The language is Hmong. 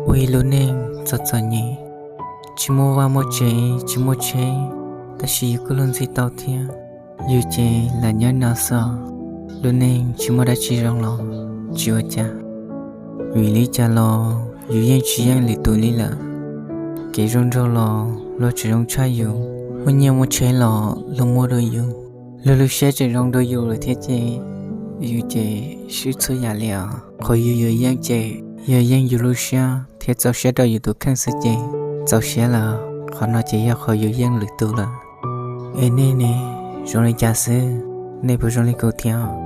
Ua ib lub neej txom txom nyem, tsis muaj vaj muaj tsev, tsis muaj tsheb, tab sis yus kuj luag ntxhi tau thiab. Yus ces lam nyob no xwb, lub neej tsis muaj dab tsi zoo los tsis ua cas. Vim li cas los yus yeej tsis yeej lwm tus li lawm. Kev zoo nraug los luag tseem zoo tshaj yus, muaj nyiaj muaj tsheb los luag muaj dua yus, luag lub siab tseem zoo dua yus lawm thiab ces yus ces swb txhua yam li os. Qhov yus yuav yeej ces yog yeej yus lub siab thiab txaus siab rau yus tus kheej xwb ces txaus siab lawm. Qhov no ces yog qhov yus yeej lwm tus lawm. Es nej ne, zoo li cas xwb? Nej puas zoo li kuv thiab?